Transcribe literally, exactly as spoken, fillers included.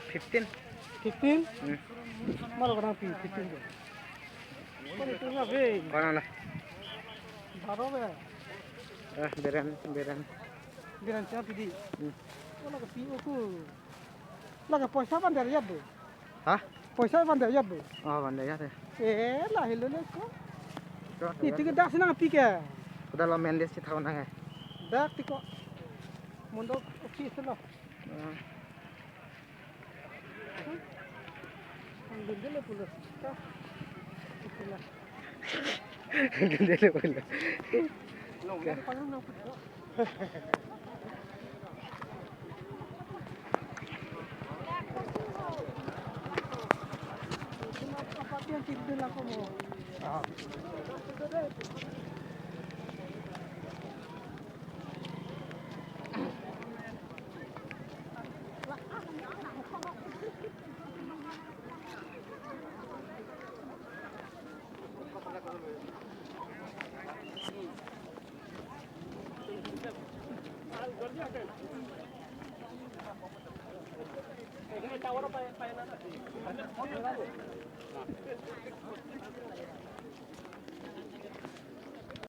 Fifteen. Fifteen? Hmm. Mala ko nangpi fifteen ko. Ko ni tunga be. Ko nang la. Baro be. Eh, Beren, Beren. Beren siya pidi. Hmm. Ko la ko pi oku. La ko poisa bandar ya do. Ha? Poisa bandar ya do. Oh, bandar ya de. Eh, la helo le ko. Ko, iti ke dak si nangpi ke. Kuda lo mendes si thau nang eh. Dak ti ko. Mundo oki selo. Ah. Ang ganda na pula. Ka. Ito na. Ganda na pula. Nung, nung, nung, nung. Apa yang kita lakukan mo? Ah.